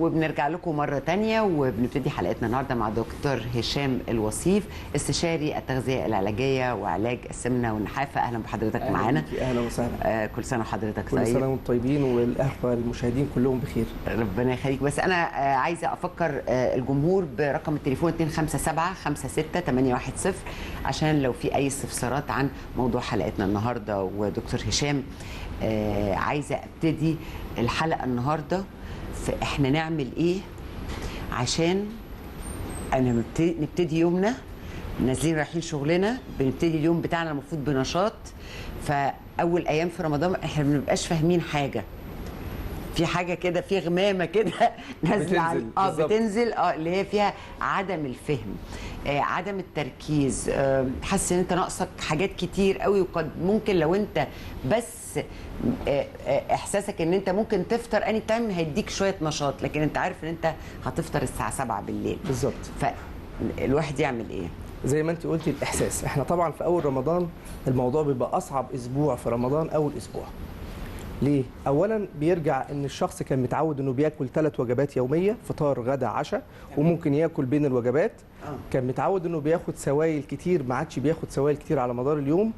وبنرجع لكم مرة تانية وبنبتدي حلقتنا النهاردة مع دكتور هشام الوصيف، استشاري التغذية العلاجية وعلاج السمنة والنحافة. أهلا بحضرتك معانا. أهلا وسهلا. كل سنة وحضرتك كل طيب. كل سنة وانتم طيبين والأخوة المشاهدين كلهم بخير. ربنا يخليك. بس أنا عايزة أفكر الجمهور برقم التليفون 257 56 810 عشان لو في أي استفسارات عن موضوع حلقتنا النهاردة. ودكتور هشام، عايزة أبتدي الحلقة النهاردة فإحنا نعمل إيه عشان أنا نبتدي يومنا نازلين رايحين شغلنا، بنبتدي اليوم بتاعنا المفروض بنشاط. فأول أيام في رمضان إحنا ما بنبقاش فاهمين حاجة، في حاجة كده، في غمامة كده نازلة بتنزل اللي هي فيها عدم الفهم، عدم التركيز، حاسس ان انت ناقصك حاجات كتير قوي، وقد ممكن لو انت بس احساسك ان انت ممكن تفطر any time هيديك شوية نشاط، لكن انت عارف ان انت هتفطر الساعة 7 بالليل بالظبط. فالواحد يعمل ايه؟ زي ما انت قلتي الاحساس. احنا طبعا في اول رمضان الموضوع بيبقى اصعب اسبوع في رمضان، اول اسبوع. ليه؟ اولا بيرجع ان الشخص كان متعود انه بياكل 3 وجبات يومية، فطار غدا عشاء، وممكن ياكل بين الوجبات. كان متعود انه بياخد سوائل كتير، ما عادش بياخد سوائل كتير على مدار اليوم،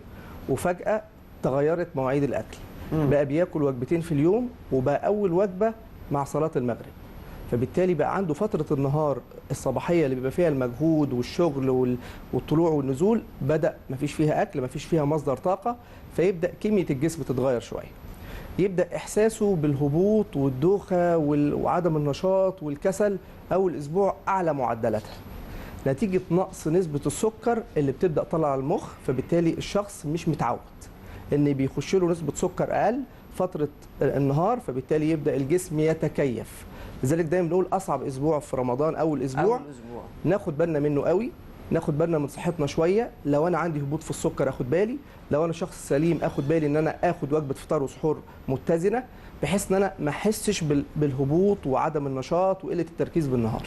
وفجأة تغيرت مواعيد الاكل. بقى بياكل وجبتين في اليوم، وبقى اول وجبة مع صلاة المغرب، فبالتالي بقى عنده فترة النهار الصباحية اللي بيبقى فيها المجهود والشغل والطلوع والنزول، بدأ مفيش فيها اكل، مفيش فيها مصدر طاقة، فيبدأ كمية الجسم تتغير شوية. يبدأ إحساسه بالهبوط والدوخة وعدم النشاط والكسل أول أسبوع أعلى معدلاتها، نتيجة نقص نسبة السكر اللي بتبدأ طالعة على المخ. فبالتالي الشخص مش متعود إن بيخش له نسبة سكر أقل فترة النهار، فبالتالي يبدأ الجسم يتكيف. لذلك دايما بنقول أصعب أسبوع في رمضان أول أسبوع، ناخد بالنا منه قوي، ناخد بالنا من صحتنا شوية. لو انا عندي هبوط في السكر اخد بالي، لو انا شخص سليم اخد بالي ان انا اخد وجبة فطار وسحور متزنة، بحيث ان انا ما احسش بالهبوط وعدم النشاط وقلة التركيز بالنهار.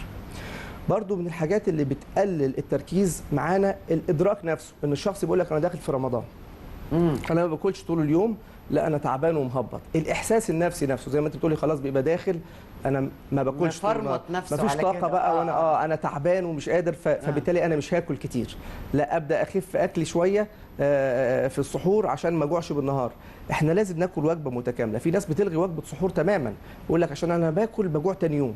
برضو من الحاجات اللي بتقلل التركيز معانا الادراك نفسه، ان الشخص بيقول لك انا داخل في رمضان، انا ما باكلش طول اليوم، لا انا تعبان ومهبط. الاحساس النفسي نفسه زي ما انت بتقولي، خلاص بيبقى داخل انا ما باكلش، مفيش طاقة بقى، وانا انا تعبان ومش قادر، فبالتالي انا مش هاكل كتير، لا ابدا اخف اكلي شوية في السحور عشان ما اجوعش بالنهار. احنا لازم ناكل وجبة متكاملة. في ناس بتلغي وجبة سحور تماما، يقول لك عشان انا باكل بجوع تاني يوم.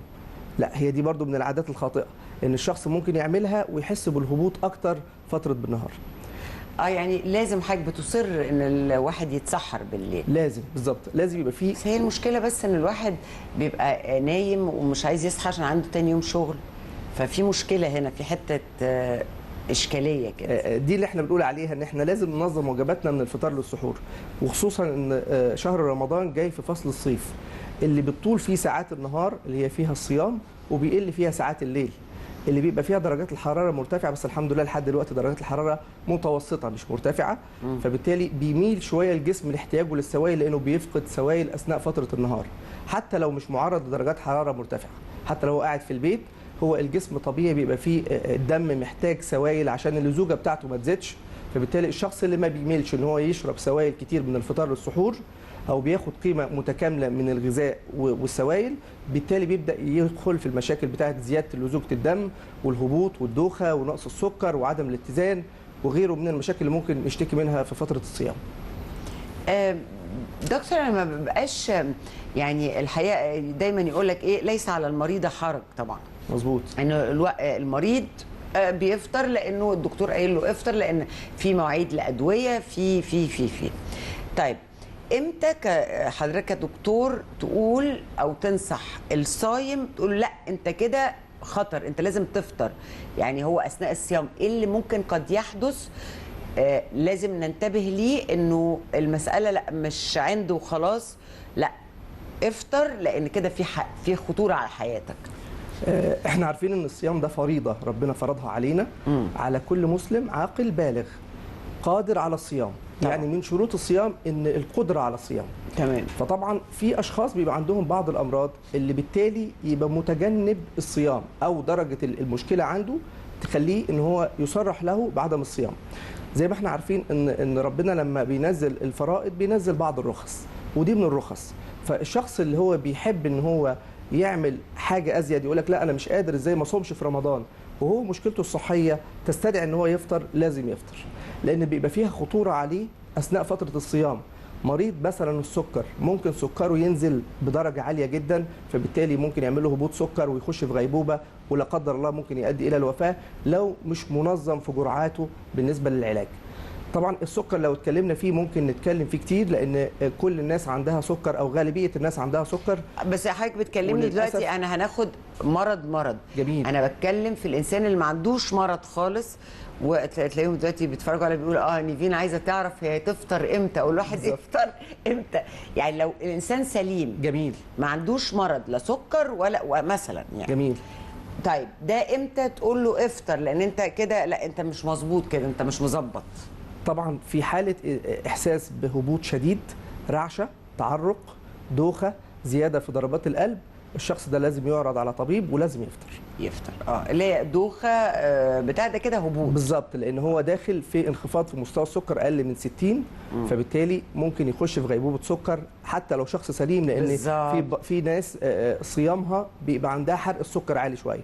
لا، هي دي برضو من العادات الخاطئة ان الشخص ممكن يعملها ويحس بالهبوط اكتر فترة بالنهار. يعني لازم حضرتك بتصر ان الواحد يتسحر بالليل؟ لازم، بالظبط، لازم يبقى فيه. بس هي المشكلة بس ان الواحد بيبقى نايم ومش عايز يصحى عشان عنده تاني يوم شغل، ففي مشكلة هنا، في حتة اشكالية كده. دي اللي احنا بنقول عليها ان احنا لازم ننظم وجباتنا من الفطار للسحور، وخصوصا ان شهر رمضان جاي في فصل الصيف اللي بتطول فيه ساعات النهار اللي هي فيها الصيام، وبيقل فيها ساعات الليل اللي بيبقى فيها درجات الحرارة مرتفعة. بس الحمد لله لحد دلوقتي درجات الحرارة متوسطه مش مرتفعة، فبالتالي بيميل شوية الجسم لاحتياجه للسوائل، لانه بيفقد سوائل اثناء فترة النهار، حتى لو مش معرض لدرجات حرارة مرتفعة، حتى لو هو قاعد في البيت، هو الجسم طبيعي بيبقى فيه الدم محتاج سوائل عشان اللزوجه بتاعته ما تزيدش. فبالتالي الشخص اللي ما بيميلش ان هو يشرب سوائل كتير من الفطار للسحور، او بياخد قيمة متكاملة من الغذاء والسوائل، بالتالي بيبدا يدخل في المشاكل بتاعه زيادة لزوجه الدم والهبوط والدوخه ونقص السكر وعدم الاتزان وغيره من المشاكل اللي ممكن نشتكي منها في فترة الصيام. دكتور، انا ما ببقاش يعني الحقيقة دايما يقول لك ايه، ليس على المريض حرج. طبعا مظبوط، انه المريض بيفطر لانه الدكتور قايل له افطر، لان في مواعيد لادويه، في في في في طيب امتى حضرتك كدكتور تقول او تنصح الصايم تقول لا انت كده خطر، انت لازم تفطر؟ يعني هو اثناء الصيام ايه اللي ممكن قد يحدث لازم ننتبه ليه، انه المسالة لا مش عنده وخلاص، لا افطر لان كده في خطورة على حياتك؟ احنا عارفين ان الصيام ده فريضة ربنا فرضها علينا، على كل مسلم عاقل بالغ قادر على الصيام. طبعا. يعني من شروط الصيام ان القدرة على الصيام. تمام. فطبعا في اشخاص بيبقى عندهم بعض الامراض اللي بالتالي يبقى متجنب الصيام، او درجه المشكلة عنده تخليه ان هو يصرح له بعدم الصيام. زي ما احنا عارفين ان ربنا لما بينزل الفرائض بينزل بعض الرخص، ودي من الرخص. فالشخص اللي هو بيحب ان هو يعمل حاجة ازيد، يقول لك لا انا مش قادر، ازاي ما اصومش في رمضان، وهو مشكلته الصحية تستدعي ان هو يفطر، لازم يفطر، لان بيبقى فيها خطورة عليه اثناء فترة الصيام. مريض مثلا السكر ممكن سكره ينزل بدرجة عالية جدا، فبالتالي ممكن يعمل له هبوط سكر ويخش في غيبوبة، ولا قدر الله ممكن يؤدي الى الوفاة لو مش منظم في جرعاته بالنسبة للعلاج. طبعا السكر لو اتكلمنا فيه ممكن نتكلم فيه كتير، لان كل الناس عندها سكر او غالبية الناس عندها سكر. بس حضرتك بتكلمني دلوقتي انا هناخد مرض. جميل. انا بتكلم في الانسان اللي ما عندوش مرض خالص، وتلاقيهم دلوقتي بيتفرجوا على بيقولوا نيفين عايزه تعرف هي تفطر امتى، او الواحد يفطر امتى. يعني لو الانسان سليم، جميل، ما عندوش مرض لا سكر ولا مثلا يعني، جميل، طيب ده امتى تقول له افطر؟ لان انت كده لا، انت مش مظبوط كده، انت مش مظبط. طبعا في حاله احساس بهبوط شديد، رعشه، تعرق، دوخه، زيادة في ضربات القلب، الشخص ده لازم يعرض على طبيب ولازم يفطر. يفطر اللي هي دوخه بتاع ده كده هبوط. بالظبط، لان هو داخل في انخفاض في مستوى السكر اقل من 60، فبالتالي ممكن يخش في غيبوبة سكر حتى لو شخص سليم، لان في ناس صيامها بيبقى عندها حرق السكر عالي شوية.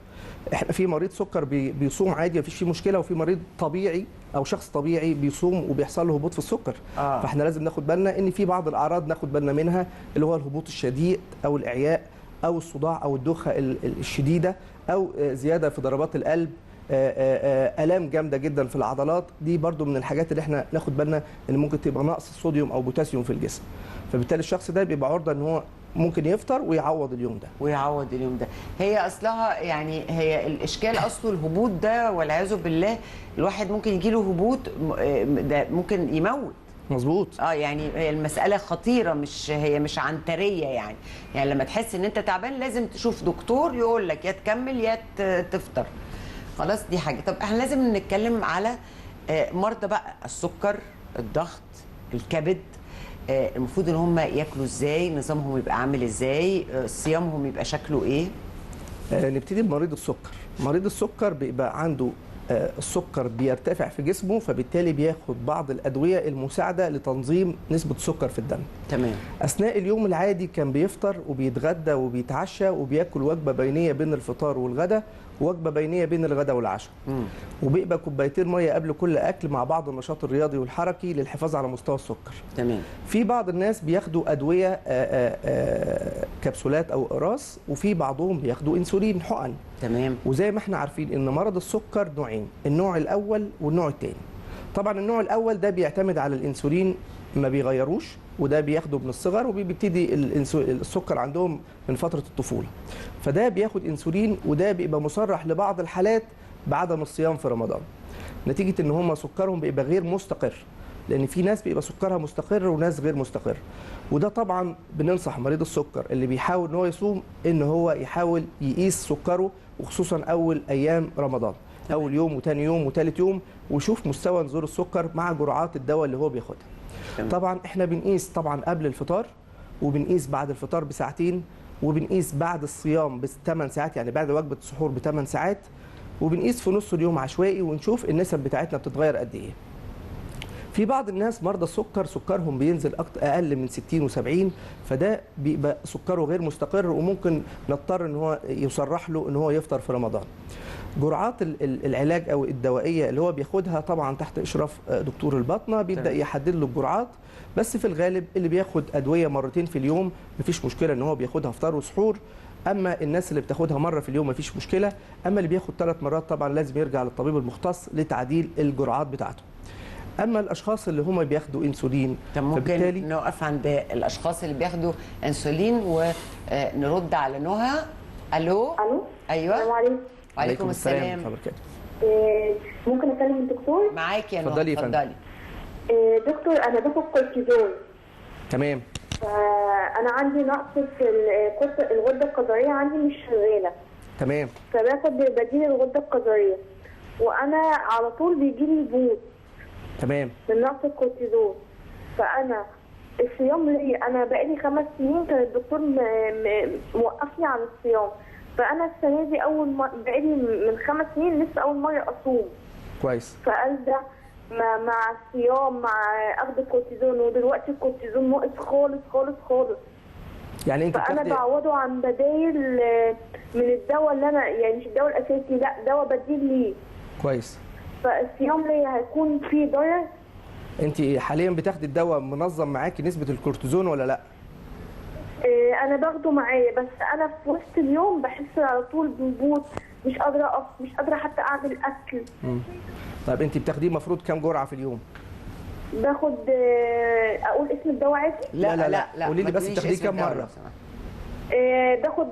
احنا في مريض سكر بيصوم عادي مفيش فيه مشكلة، وفي مريض طبيعي او شخص طبيعي بيصوم وبيحصل له هبوط في السكر. فاحنا لازم ناخد بالنا ان في بعض الاعراض ناخد بالنا منها، اللي هو الهبوط الشديد او الاعياء او الصداع او الدوخه الشديدة او زيادة في ضربات القلب، الام جامدة جدا في العضلات. دي برضو من الحاجات اللي احنا ناخد بالنا ان ممكن تبقى نقص صوديوم او بوتاسيوم في الجسم، فبالتالي الشخص ده بيبقى عرضه ان هو ممكن يفطر ويعوض اليوم ده. ويعوض اليوم ده. هي اصلها يعني هي الاشكال اصله الهبوط ده والعياذ بالله، الواحد ممكن يجي له هبوط ده ممكن يموت. مظبوط. يعني المسألة خطيرة، مش هي مش عنترية يعني. يعني لما تحس ان انت تعبان لازم تشوف دكتور يقول لك يا تكمل يا تفطر. خلاص دي حاجة. طب احنا لازم نتكلم على مرضى بقى السكر، الضغط، الكبد، المفروض ان هم ياكلوا ازاي، نظامهم يبقى عامل ازاي، صيامهم يبقى شكله ايه؟ نبتدي بمريض السكر. مريض السكر بيبقى عنده السكر بيرتفع في جسمه، فبالتالي بياخد بعض الأدوية المساعدة لتنظيم نسبة السكر في الدم. تمام. أثناء اليوم العادي كان بيفطر وبيتغدى وبيتعشى وبياكل وجبة بينية بين الفطار والغداء، ووجبة بينية بين الغداء والعشاء. وبيبقى كوبايتين مية قبل كل أكل مع بعض النشاط الرياضي والحركي للحفاظ على مستوى السكر. تمام. في بعض الناس بياخدوا أدوية كبسولات أو أقراص، وفي بعضهم بياخدوا إنسولين حقن. تمام. وزي ما احنا عارفين ان مرض السكر نوعين، النوع الاول والنوع الثاني. طبعا النوع الاول ده بيعتمد على الانسولين، ما بيغيروش، وده بياخده من الصغر وبيبتدي السكر عندهم من فترة الطفولة، فده بياخد انسولين، وده بيبقى مصرح لبعض الحالات بعدم الصيام في رمضان، نتيجة ان هم سكرهم بيبقى غير مستقر، لان في ناس بيبقى سكرها مستقر وناس غير مستقر. وده طبعا بننصح مريض السكر اللي بيحاول ان هو يصوم ان هو يحاول يقيس سكره، وخصوصا اول ايام رمضان، اول يوم وثاني يوم وثالث يوم، ويشوف مستوى نزول السكر مع جرعات الدواء اللي هو بياخدها. طبعا احنا بنقيس طبعا قبل الفطار، وبنقيس بعد الفطار بساعتين، وبنقيس بعد الصيام ب8 ساعات، يعني بعد وجبة السحور ب8 ساعات، وبنقيس في نص اليوم عشوائي، ونشوف النسب بتاعتنا بتتغير قد ايه. في بعض الناس مرضى السكر سكرهم بينزل اقل من 60 و70، فده بيبقى سكره غير مستقر، وممكن نضطر ان هو يصرح له ان هو يفطر في رمضان. جرعات العلاج او الدوائية اللي هو بياخدها طبعا تحت اشراف دكتور الباطنة، بيبدا يحدد له الجرعات، بس في الغالب اللي بياخد ادوية مرتين في اليوم مفيش مشكلة ان هو بياخدها فطار وسحور. اما الناس اللي بتاخدها مرة في اليوم مفيش مشكلة، اما اللي بياخد 3 مرات طبعا لازم يرجع للطبيب المختص لتعديل الجرعات بتاعته. اما الاشخاص اللي هم بياخدوا انسولين، طب ممكن نقف عند الاشخاص اللي بياخدوا انسولين ونرد على نهى. الو. الو. ايوه. السلام عليكم. وعليكم السلام. ممكن اكلم الدكتور؟ معاك يا نهى، اتفضلي. اتفضلي. دكتور، انا باخد كورتيزون. تمام. فانا عندي نقص في الغدة الكظريه، عندي مش شغالة. تمام. فباخد بديل الغدة الكظريه، وانا على طول بيجي لي هبوط. تمام. من نقص الكورتيزون. فانا الصيام ليا انا بقالي 5 سنين كان الدكتور موقفني عن الصيام، فانا السنة دي اول بقالي من 5 سنين لسه اول مرة اصوم. كويس. فقال ده مع الصيام مع اخذ الكورتيزون، ودلوقتي الكورتيزون ناقص خالص خالص خالص. يعني انت فانا بعوضة عن بدايل من الدواء اللي انا، يعني مش الدواء الاساسي، لا دواء بديل ليه. كويس. فالصيام ليا هيكون فيه ضرر؟ انت حاليا بتاخدي الدواء منظم معاكي نسبه الكورتيزون ولا لا؟ انا باخده معايا، بس انا في وسط اليوم بحس على طول بهبوط، مش قادرة اقف، مش قادرة حتى اعمل اكل. طيب انت بتاخديه المفروض كام جرعة في اليوم؟ باخد، اقول اسم الدواء عادي؟ لا لا لا, لا. قولي لي بس بتاخديه كام مرة؟ باخد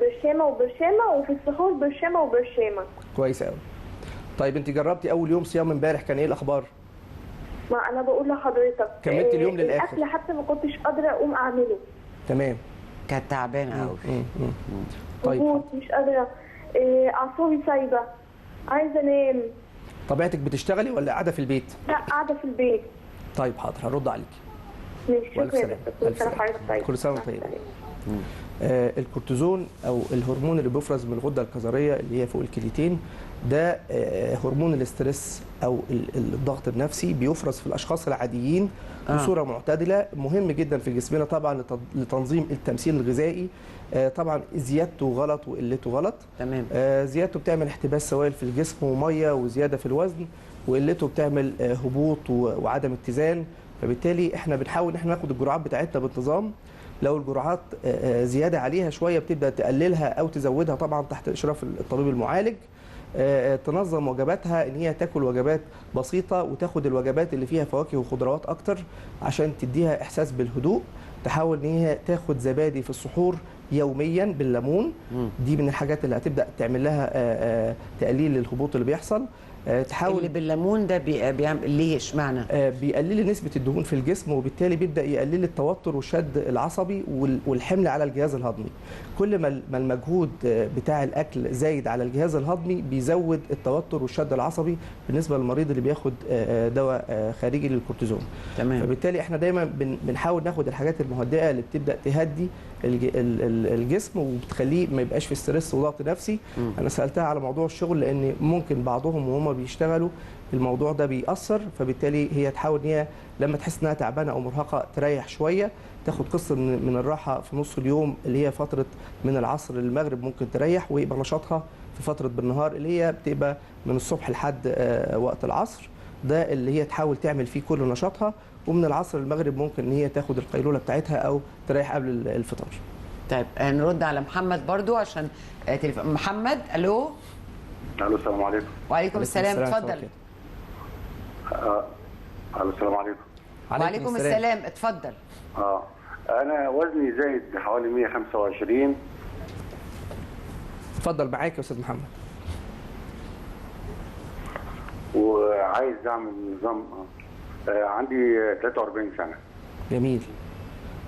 برشامه وبرشامه، وفي السحور برشامه وبرشامه. كويس قوي. طيب انت جربتي اول يوم صيام امبارح، كان ايه الاخبار؟ ما انا بقول لحضرتك كملت اليوم للاخر. الاكل حتى ما كنتش قادرة اقوم اعمله. تمام. كانت تعبانة قوي. طيب مش قادرة، اعصابي سايبه، عايزه انام. طبيعتك بتشتغلي ولا قاعدة في البيت؟ لا قاعدة في البيت. طيب حاضر، هرد عليكي. ماشي، شكرا. كل سنة وحضرتك طيب. كل سنة وانت طيب. الكورتيزون او الهرمون اللي بيفرز من الغدة الكظريه اللي هي فوق الكليتين ده، هرمون ال stress او الضغط النفسي، بيفرز في الاشخاص العاديين بصورة معتدلة، مهم جدا في جسمنا طبعا لتنظيم التمثيل الغذائي. طبعا زيادته غلط وقلته غلط. تمام. زيادته بتعمل احتباس سوائل في الجسم ومية وزيادة في الوزن، وقلته بتعمل هبوط وعدم اتزان. فبالتالي احنا بنحاول ان احنا ناخد الجرعات بتاعتنا بانتظام. لو الجرعات زيادة عليها شوية بتبدا تقللها او تزودها طبعا تحت اشراف الطبيب المعالج. تنظم وجباتها، ان هي تاكل وجبات بسيطة وتاخد الوجبات اللي فيها فواكه وخضروات اكتر عشان تديها احساس بالهدوء. تحاول ان هي تاخد زبادي في السحور يوميا بالليمون، دي من الحاجات اللي هتبدا تعمل لها تقليل للهبوط اللي بيحصل. تحاول اللي بالليمون ده بيعمل ليه؟ اشمعنى؟ بيقلل نسبه الدهون في الجسم، وبالتالي بيبدا يقلل التوتر والشد العصبي والحمل على الجهاز الهضمي. كل ما المجهود بتاع الاكل زايد على الجهاز الهضمي بيزود التوتر والشد العصبي بالنسبة للمريض اللي بياخد دواء خارجي للكورتيزون. تمام. فبالتالي احنا دايما بنحاول ناخد الحاجات المهدئه اللي بتبدا تهدي الجسم وبتخليه ما يبقاش في stress وضغط نفسي. انا سالتها على موضوع الشغل لان ممكن بعضهم وهم بيشتغلوا الموضوع ده بيأثر، فبالتالي هي تحاول ان هي لما تحس انها تعبانة او مرهقة تريح شوية، تاخد قسط من الراحة في نص اليوم اللي هي فترة من العصر للمغرب ممكن تريح، ويبقى نشاطها في فترة بالنهار اللي هي بتبقى من الصبح لحد وقت العصر، ده اللي هي تحاول تعمل فيه كل نشاطها، ومن العصر للمغرب ممكن ان هي تاخد القيلوله بتاعتها او تريح قبل الفطار. طيب نرد على محمد برضو عشان تليفون. محمد، الو. الو، السلام عليكم. وعليكم السلام، اتفضل. الو، السلام عليكم. وعليكم السلام، اتفضل. انا وزني زايد حوالي 125. اتفضل معاك يا استاذ محمد. وعايز اعمل نظام. عندي 43 سنة. جميل.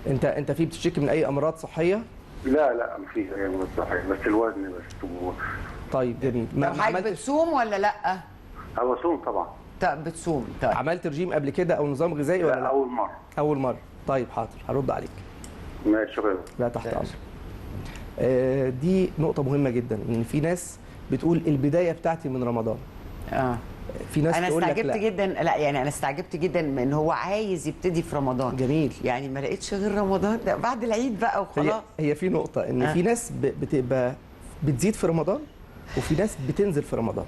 انت في بتشتكي من اي امراض صحية؟ لا لا، مفيش اي امراض صحية، بس الوزن بس. طيب جميل. ما حضرتك بتصوم ولا لا؟ انا بصوم طبعا. طب بتصوم. طيب عملت رجيم قبل كده او نظام غذائي ولا لا؟ اول مرة. اول مرة. طيب حاضر، هرد عليك. ماشي، شكرا. لا تحت امرك. دي نقطة مهمة جدا، ان في ناس بتقول البداية بتاعتي من رمضان. في ناس انا تقول لك استعجبت جدا. لا يعني انا استعجبت جدا من ان هو عايز يبتدي في رمضان. جميل. يعني ما لقيتش غير رمضان ده بعد العيد بقى وخلاص. هي في نقطة ان في ناس بتبقى بتزيد في رمضان وفي ناس بتنزل في رمضان.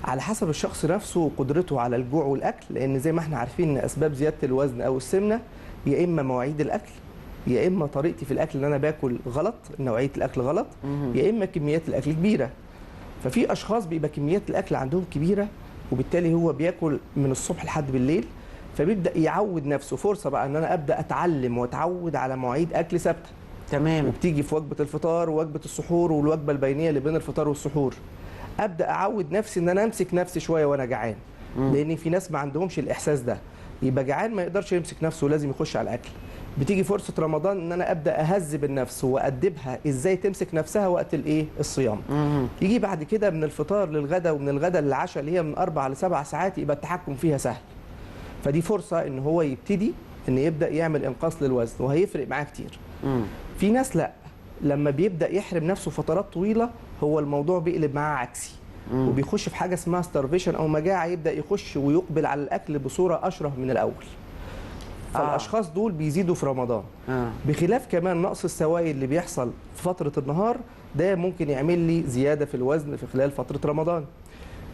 على حسب الشخص نفسه وقدرته على الجوع والاكل، لان زي ما احنا عارفين ان اسباب زيادة الوزن او السمنة يا اما مواعيد الاكل، يا اما طريقتي في الاكل ان انا باكل غلط، نوعية الاكل غلط، يا اما كميات الاكل كبيرة. ففي اشخاص بيبقى كميات الاكل عندهم كبيرة، وبالتالي هو بياكل من الصبح لحد بالليل، فبيبدا يعود نفسه. فرصة بقى ان انا ابدا اتعلم واتعود على مواعيد اكل ثابتة. تمام. وبتيجي في وجبة الفطار ووجبه السحور والوجبه البينية اللي بين الفطار والسحور. ابدا اعود نفسي ان انا امسك نفسي شوية وانا جعان، لان في ناس ما عندهمش الاحساس ده، يبقى جعان ما يقدرش يمسك نفسه ولازم يخش على الاكل. بتيجي فرصة رمضان ان انا ابدا اهذب النفس وادبها ازاي تمسك نفسها وقت الايه؟ الصيام. يجي بعد كده من الفطار للغدا ومن الغدا للعشاء اللي هي من 4 ل 7 ساعات، يبقى التحكم فيها سهل. فدي فرصة ان هو يبتدي ان يبدا يعمل انقاص للوزن وهيفرق معاه كتير. في ناس لا، لما بيبدا يحرم نفسه فترات طويلة هو الموضوع بيقلب معاه عكسي، وبيخش في حاجة اسمها starvation او مجاعة، يبدا يخش ويقبل على الاكل بصورة اشره من الاول. فالاشخاص دول بيزيدوا في رمضان. بخلاف كمان نقص السوائل اللي بيحصل في فترة النهار، ده ممكن يعمل لي زيادة في الوزن في خلال فترة رمضان.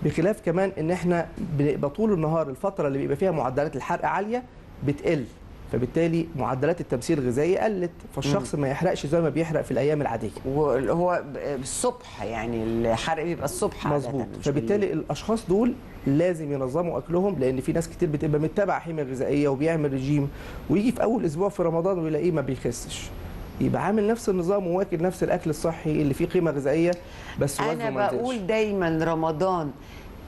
بخلاف كمان ان احنا بنبقى طول النهار الفترة اللي بيبقى فيها معدلات الحرق عالية بتقل، فبالتالي معدلات التمثيل الغذائي قلت، فالشخص ما يحرقش زي ما بيحرق في الايام العادية. وهو الصبح يعني الحرق بيبقى الصبح. مظبوط. فبالتالي الاشخاص دول لازم ينظموا اكلهم، لان في ناس كتير بتبقى متبعة حمية غذائية وبيعمل رجيم، ويجي في اول اسبوع في رمضان ويلاقيه ما بيخسش، يبقى عامل نفس النظام وواكل نفس الاكل الصحي اللي فيه قيمة غذائية، بس وزنه ما نزلش. انا بقول دايما رمضان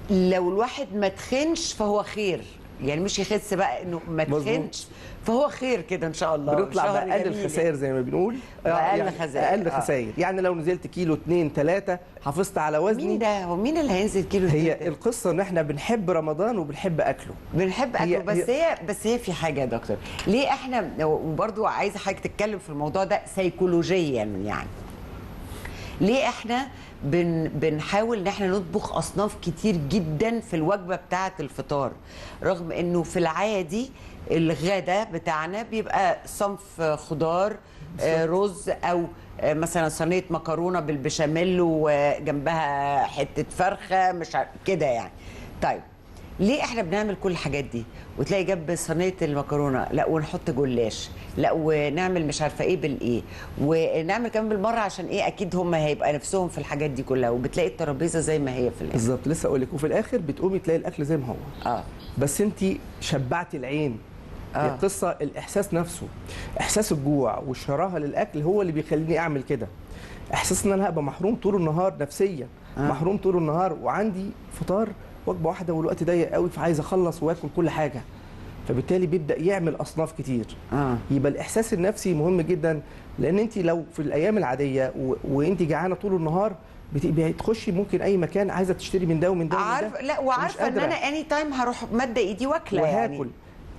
لو الواحد ما تخنش فهو خير، يعني مش يخس بقى، انه ما تخنش فهو خير كده ان شاء الله. بنطلع باقل الخسائر زي ما بنقول، باقل يعني خسائر، اقل خسائر. يعني لو نزلت كيلو 2 3 حافظت على وزني. مين ده؟ هو مين اللي هينزل كيلو؟ هي القصة ان احنا بنحب رمضان وبنحب اكله، بنحب اكله. بس هي في حاجة يا دكتور، ليه احنا، وبرضو عايزه حضرتك تتكلم في الموضوع ده سيكولوجيا، يعني ليه احنا بنحاول ان احنا نطبخ اصناف كتير جدا في الوجبة بتاعه الفطار، رغم انه في العادي الغدا بتاعنا بيبقى صنف خضار، رز، او مثلا صينية مكرونه بالبشاميل وجنبها حتة فرخة، مش كده يعني. طيب ليه احنا بنعمل كل الحاجات دي؟ وتلاقي جنب صينية المكرونه لا ونحط جلاش، لا ونعمل مش عارفه ايه بالايه، ونعمل كمان بالمرة عشان ايه؟ اكيد هم هيبقى نفسهم في الحاجات دي كلها، وبتلاقي الترابيزة زي ما هي في الاخر. بالظبط، لسه اقول لك. وفي الاخر بتقومي تلاقي الاكل زي ما هو، بس انت شبعتي العين. القصة الاحساس نفسه، احساس الجوع والشراهه للاكل هو اللي بيخليني اعمل كده. احساس ان انا هبقى محروم طول النهار نفسيا، محروم طول النهار، وعندي فطار وجبة واحدة والوقت ضيق قوي، فعايز اخلص واكل كل حاجة، فبالتالي بيبدا يعمل اصناف كتير. يبقى الاحساس النفسي مهم جدا، لان انت لو في الايام العادية وانت جعانة طول النهار بتخشي ممكن اي مكان عايزه تشتري من ده ومن ده ومن ده، لا وعارفه ان انا any time هروح مادة ايدي واكله يعني، وهاكل.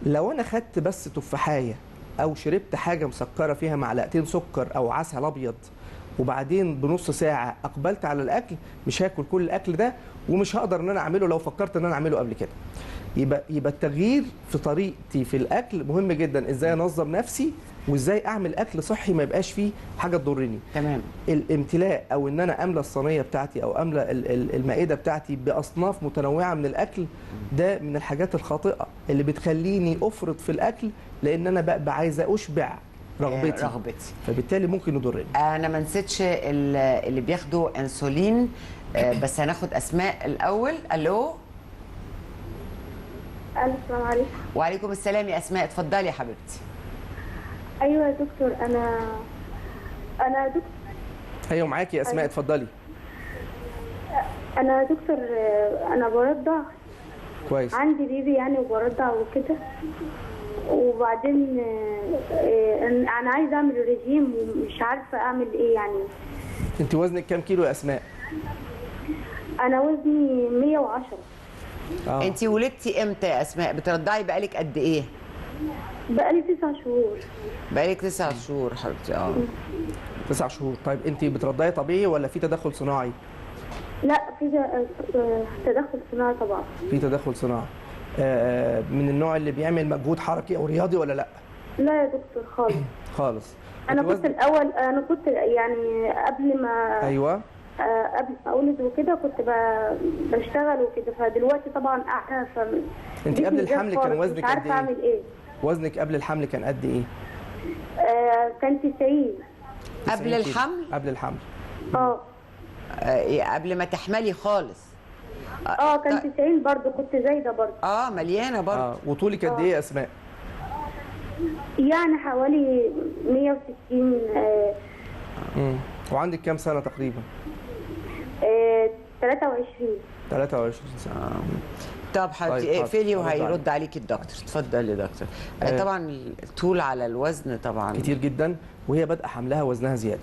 لو انا خدت بس تفاحيه او شربت حاجة مسكره فيها معلقتين سكر او عسل ابيض، وبعدين بنص ساعة اقبلت على الاكل، مش هاكل كل الاكل ده، ومش هقدر ان انا اعمله لو فكرت ان انا اعمله قبل كده. يبقى التغيير في طريقتي في الاكل مهم جدا، ازاي انظم نفسي وازاي اعمل اكل صحي ما يبقاش فيه حاجة تضرني. تمام. الامتلاء او ان انا املى الصينية بتاعتي او املى المائدة بتاعتي باصناف متنوعة من الاكل، ده من الحاجات الخاطئة اللي بتخليني افرط في الاكل، لان انا ببقى عايزه اشبع رغبتي، فبالتالي ممكن يضرني. انا ما نسيتش اللي بياخدوا انسولين، بس هناخد اسماء الاول. الو. السلام عليكم. وعليكم السلام يا اسماء، اتفضلي يا حبيبتي. ايوه يا دكتور، انا دكتور. ايوه معاكي يا اسماء، اتفضلي. انا دكتور، انا برضع. كويس. عندي بيبي يعني وبرضع وكده، وبعدين انا عايزه اعمل ريجيم ومش عارفه اعمل ايه يعني. انت وزنك كام كيلو يا اسماء؟ انا وزني 110. انت ولدتي امتى يا اسماء؟ بترضعي بقالك قد ايه؟ بقالي 9 شهور. بقالك 9 شهور حبيبتي. 9 شهور. طيب انت بترضعي طبيعي ولا في تدخل صناعي؟ لا في تدخل صناعي طبعا. في تدخل صناعي. من النوع اللي بيعمل مجهود حركي او رياضي ولا لا؟ لا يا دكتور خالص. خالص. انا كنت الاول، انا كنت يعني قبل ما ايوه قبل ما اولد وكده كنت بشتغل وكده، فدلوقتي طبعا قاعدة. انت قبل الحمل كان وزنك قد ايه؟ مش عارفه اعمل ايه. وزنك قبل الحمل كان قد ايه؟ كان 90. قبل الحمل؟ قبل الحمل. قبل ما تحملي خالص. كان 90 برضه، كنت زايدة برضه. مليانة برضه. وطولك قد ايه يا اسماء؟ يعني حوالي 160. وعندك كام سنة تقريبا؟ 23. 23 سنة. طب حبيبتي اقفلي وهيرد عليكي الدكتور. اتفضلي يا دكتور. طبعا الطول على الوزن طبعا كتير جدا، وهي بادئه حملها وزنها زيادة.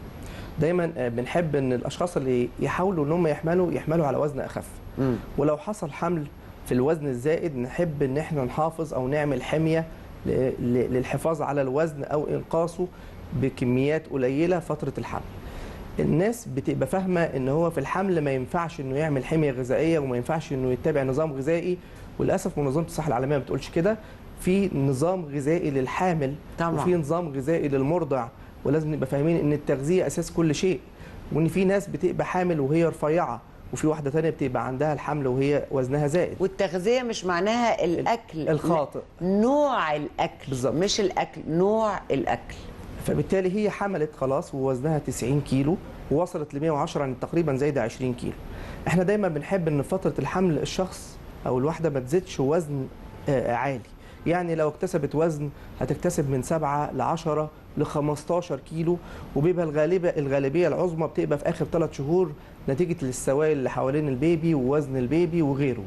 دايما بنحب ان الاشخاص اللي يحاولوا ان هم يحملوا على وزن اخف. ولو حصل حمل في الوزن الزائد نحب ان احنا نحافظ او نعمل حمية للحفاظ على الوزن او انقاصه بكميات قليله فترة الحمل. الناس بتبقى فاهمه ان هو في الحمل ما ينفعش انه يعمل حمية غذائية وما ينفعش انه يتبع نظام غذائي، وللاسف منظمة الصحة العالمية ما بتقولش كده. في نظام غذائي للحامل طبعا، وفي نظام غذائي للمرضع، ولازم نبقى فاهمين ان التغذية اساس كل شيء، وان في ناس بتبقى حامل وهي رفيعة، وفي واحدة ثانية بتبقى عندها الحمل وهي وزنها زائد. والتغذيه مش معناها الاكل الخاطئ، نوع الاكل بالظبط، مش الاكل، نوع الاكل. فبالتالي هي حملت خلاص ووزنها 90 كيلو ووصلت ل 110، يعني تقريبا زايدة 20 كيلو. احنا دايما بنحب ان فترة الحمل الشخص او الواحدة ما تزيدش وزن عالي، يعني لو اكتسبت وزن هتكتسب من 7 ل 10 ل 15 كيلو، وبيبقى الغالبية العظمى بتبقى في اخر 3 شهور نتيجة للسوائل اللي حوالين البيبي ووزن البيبي وغيره.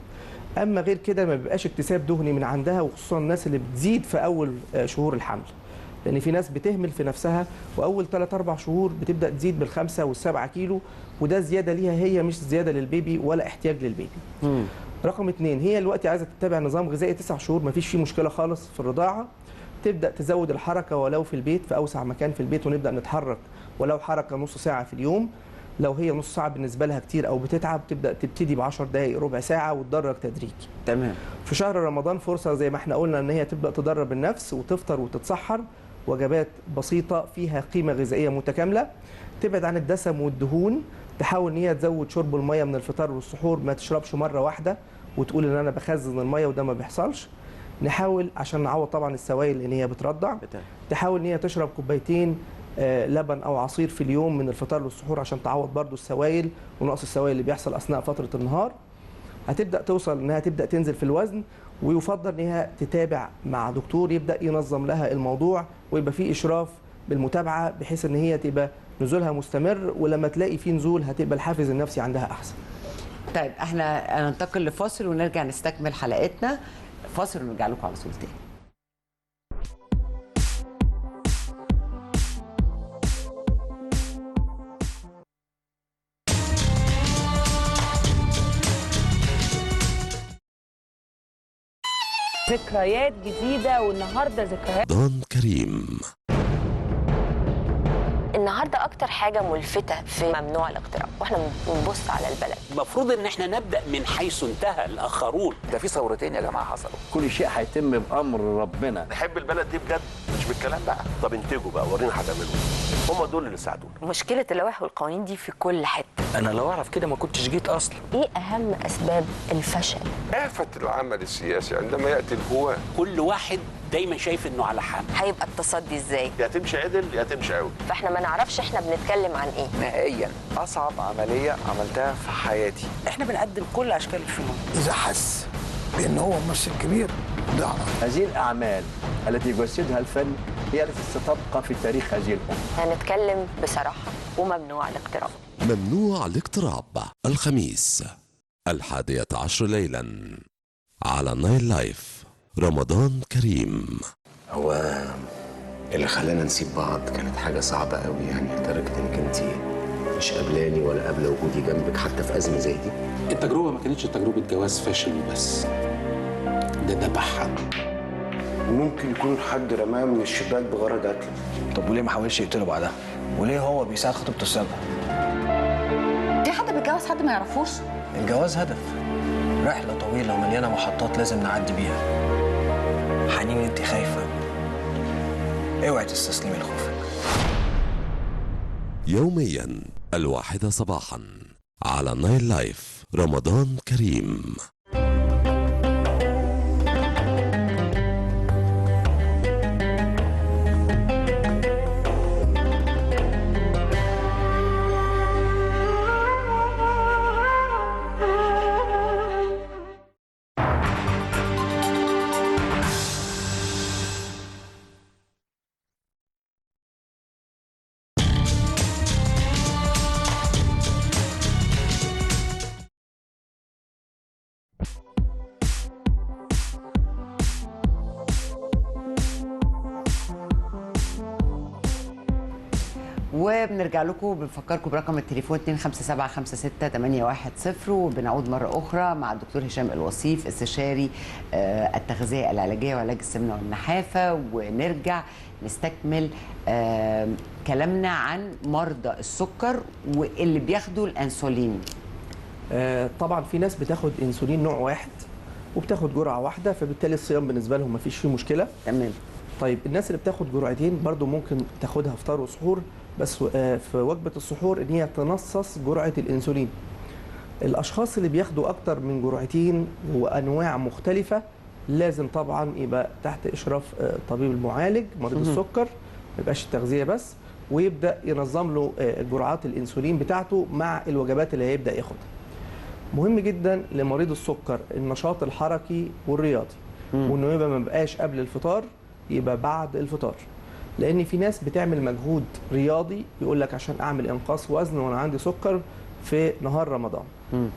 اما غير كده ما بيبقاش اكتساب دهني من عندها، وخصوصا الناس اللي بتزيد في اول شهور الحمل، لان في ناس بتهمل في نفسها واول 3 4 شهور بتبدا تزيد بال5 وال7 كيلو، وده زيادة ليها هي، مش زيادة للبيبي ولا احتياج للبيبي. رقم 2، هي دلوقتي عايزه تتبع نظام غذائي 9 شهور ما فيش فيه مشكلة خالص في الرضاعة، تبدا تزود الحركة ولو في البيت، في اوسع مكان في البيت، ونبدا نتحرك ولو حركة نص ساعة في اليوم. لو هي نص ساعة بالنسبة لها كتير او بتتعب، تبدا تبتدي ب 10 دقائق ربع ساعة وتدرج تدريجي. تمام. في شهر رمضان فرصة زي ما احنا قلنا ان هي تبدا تدرب النفس وتفطر وتتسحر وجبات بسيطة فيها قيمة غذائية متكاملة، تبعد عن الدسم والدهون، تحاول ان هي تزود شرب المية من الفطار والسحور، ما تشربش مرة واحدة وتقول ان انا بخزن المية وده ما بيحصلش. نحاول عشان نعوض طبعا السوائل اللي هي بترضع، تحاول ان هي تشرب كوبايتين لبن او عصير في اليوم من الفطار والسحور عشان تعوض برضو السوائل ونقص السوائل اللي بيحصل اثناء فترة النهار. هتبدا توصل انها تبدا تنزل في الوزن، ويفضل انها تتابع مع دكتور يبدا ينظم لها الموضوع، ويبقى فيه اشراف بالمتابعة بحيث ان هي تبقى نزولها مستمر، ولما تلاقي فيه نزول هتبقى الحافز النفسي عندها احسن. طيب احنا هننتقل لفاصل ونرجع نستكمل حلقتنا. فاصل ونرجع لكم على طول تاني. ذكريات جديدة، والنهارده ذكريات رمضان كريم. النهارده اكتر حاجة ملفته في ممنوع الاقتراب واحنا بنبص على البلد، المفروض ان احنا نبدا من حيث انتهى الاخرون. ده في ثورتين يا جماعة حصلوا، كل شيء هيتم بامر ربنا. نحب البلد دي بجد مش بالكلام بقى. طب انتجوا بقى ورينا هتعملوا، هم دول اللي ساعدونا. مشكلة اللوائح والقوانين دي في كل حتة. انا لو اعرف كده ما كنتش جيت اصلا. ايه اهم اسباب الفشل؟ آفة العمل السياسي عندما ياتي الهواة، كل واحد دايما شايف انه على حق. هيبقى التصدي ازاي؟ يا تمشي عدل يا تمشي عوج. فاحنا ما نعرفش احنا بنتكلم عن ايه نهائيا. اصعب عملية عملتها في حياتي. احنا بنقدم كل اشكال الفنون. اذا حس بان هو ممثل كبير ضعف. هذه الاعمال التي يجسدها الفن هي التي ستبقى في تاريخ هذه الامة. هنتكلم بصراحة وممنوع الاقتراب. ممنوع الاقتراب، الخميس 11 ليلا على نايل لايف. رمضان كريم. هو اللي خلانا نسيب بعض كانت حاجة صعبة قوي، يعني لدرجة انك انت مش قابلاني ولا قابلة وجودي جنبك حتى في أزمة زي دي. التجربة ما كانتش تجربة جواز فاشل وبس، ده ذبحها. ممكن يكون حد رماه من الشباك بغرض قتله. طب وليه ما حاولش يقتله بعدها؟ وليه هو بيساعد خطيبته السابقة؟ في حد بيتجوز حد ما يعرفوش؟ الجواز هدف، رحلة طويلة ومليانة محطات لازم نعدي بيها. حنين انت خايفة، اوعي تستسلمي لخوفك. يوميا 1 صباحا على نايل لايف. رمضان كريم. وبنرجع لكم بنفكركم برقم التليفون 25756810، وبنعود مرة أخرى مع الدكتور هشام الوصيف استشاري التغذية العلاجية وعلاج السمنة والنحافة، ونرجع نستكمل كلامنا عن مرضى السكر واللي بياخدوا الأنسولين. طبعا في ناس بتاخد انسولين نوع واحد، وبتاخد جرعة واحدة، فبالتالي الصيام بالنسبة لهم ما فيش فيه مشكلة. تمام. طيب الناس اللي بتاخد جرعتين برضو ممكن تاخدها فطار وسحور، بس في وجبة السحور ان هي تنصص جرعة الانسولين. الاشخاص اللي بياخدوا اكتر من جرعتين وانواع مختلفة لازم طبعا يبقى تحت اشراف طبيب المعالج مريض السكر، ما يبقاش التغذية بس، ويبدا ينظم له جرعات الانسولين بتاعته مع الوجبات اللي هيبدا ياخدها. مهم جدا لمريض السكر النشاط الحركي والرياضي، وانه يبقى ما بقاش قبل الفطار، يبقى بعد الفطار، لان في ناس بتعمل مجهود رياضي يقول لك عشان اعمل انقاص وزن وانا عندي سكر في نهار رمضان.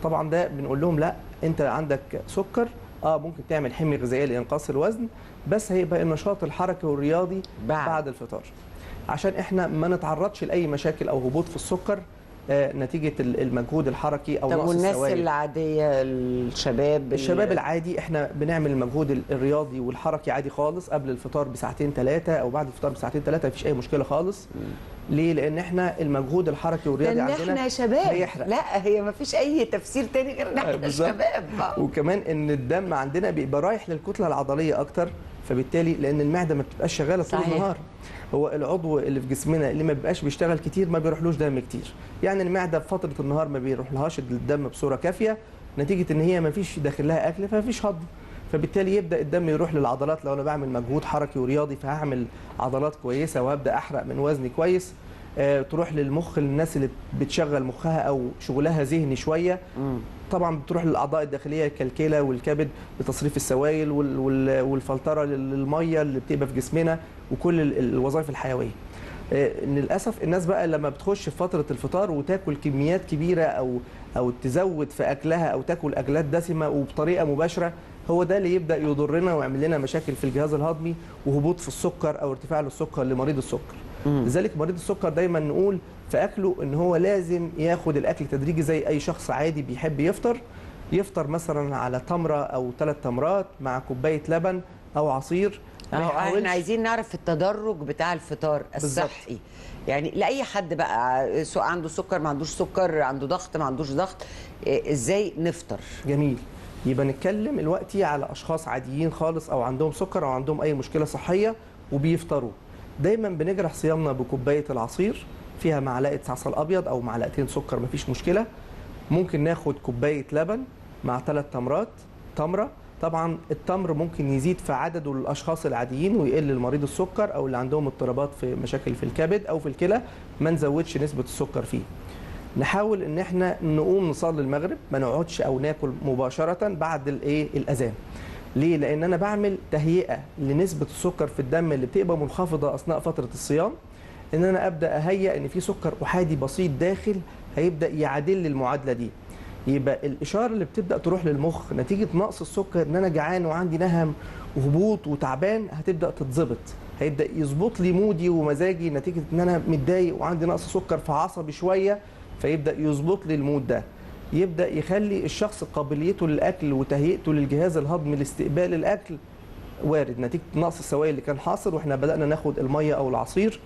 طبعا ده بنقول لهم لا، انت عندك سكر ممكن تعمل حمية غذائية لانقاص الوزن، بس هيبقى النشاط الحركي والرياضي بعد الفطار، عشان احنا ما نتعرضش لاي مشاكل او هبوط في السكر نتيجة المجهود الحركي او نقص السوائل. طب والناس العادية، الشباب، الشباب العادي احنا بنعمل المجهود الرياضي والحركي عادي خالص قبل الفطار بساعتين ثلاثة او بعد الفطار بساعتين ثلاثة، مفيش اي مشكلة خالص. ليه؟ لان احنا المجهود الحركي والرياضي عندنا احنا شباب هيحرق. لا هي مفيش اي تفسير تاني غير ان احنا شباب. وكمان ان الدم عندنا بيبقى رايح للكتله العضلية اكتر، فبالتالي لان المعدة ما بتبقاش شغالة طول النهار. هو العضو اللي في جسمنا اللي ما بيبقاش بيشتغل كتير ما بيروحلوش دم كتير، يعني المعدة في فترة النهار ما بيروحلهاش الدم بصورة كافيه، نتيجة ان هي ما فيش داخل لها اكل فما فيش هضم، فبالتالي يبدا الدم يروح للعضلات. لو انا بعمل مجهود حركي ورياضي فهعمل عضلات كويسة وهبدا احرق من وزني كويس. تروح للمخ، للناس اللي بتشغل مخها او شغلها ذهني شوية. طبعا بتروح للاعضاء الداخلية كالكلى والكبد لتصريف السوائل والفلتره للمية اللي بتبقى في جسمنا وكل الوظائف الحيوية. للاسف الناس بقى لما بتخش في فترة الفطار وتاكل كميات كبيرة او تزود في اكلها او تاكل اكلات دسمة وبطريقة مباشرة، هو ده اللي يبدا يضرنا ويعمل لنا مشاكل في الجهاز الهضمي وهبوط في السكر او ارتفاع للسكر لمريض السكر. لذلك مريض السكر دايما نقول في اكله ان هو لازم ياخد الاكل تدريجي زي اي شخص عادي بيحب يفطر. يفطر مثلا على تمره او 3 تمرات مع كوباية لبن او عصير. احنا عايزين نعرف التدرج بتاع الفطار الصحي، يعني لاي حد بقى، سواء عنده سكر ما عندوش سكر، عنده ضغط ما عندوش ضغط، ازاي نفطر؟ جميل. يبقى نتكلم دلوقتي على اشخاص عاديين خالص او عندهم سكر او عندهم اي مشكلة صحية وبيفطروا. دايما بنجرح صيامنا بكوبايه العصير فيها معلقه عسل ابيض او معلقتين سكر، مفيش مشكلة. ممكن ناخد كوباية لبن مع 3 تمرات، تمره. طبعا التمر ممكن يزيد في عدده للاشخاص العاديين ويقل لمريض السكر او اللي عندهم اضطرابات في مشاكل في الكبد او في الكلى، ما نزودش نسبه السكر فيه. نحاول ان احنا نقوم نصلي المغرب، ما نقعدش او ناكل مباشرة بعد الايه الاذان. ليه؟ لان انا بعمل تهيئة لنسبه السكر في الدم اللي بتبقى منخفضة اثناء فترة الصيام، ان انا ابدا اهيئ ان في سكر احادي بسيط داخل هيبدا يعادل المعادلة دي. يبقى الاشارة اللي بتبدا تروح للمخ نتيجة نقص السكر ان انا جعان وعندي نهم وهبوط وتعبان هتبدا تتظبط، هيبدا يظبط لي مودي ومزاجي نتيجة ان انا متضايق وعندي نقص سكر فعصبي شوية، فيبدا يظبط لي ال mood ده. يبدا يخلي الشخص قابليته للاكل وتهيئته للجهاز الهضمي لاستقبال الاكل وارد نتيجة نقص السوائل اللي كان حاصل، واحنا بدانا ناخد المية او العصير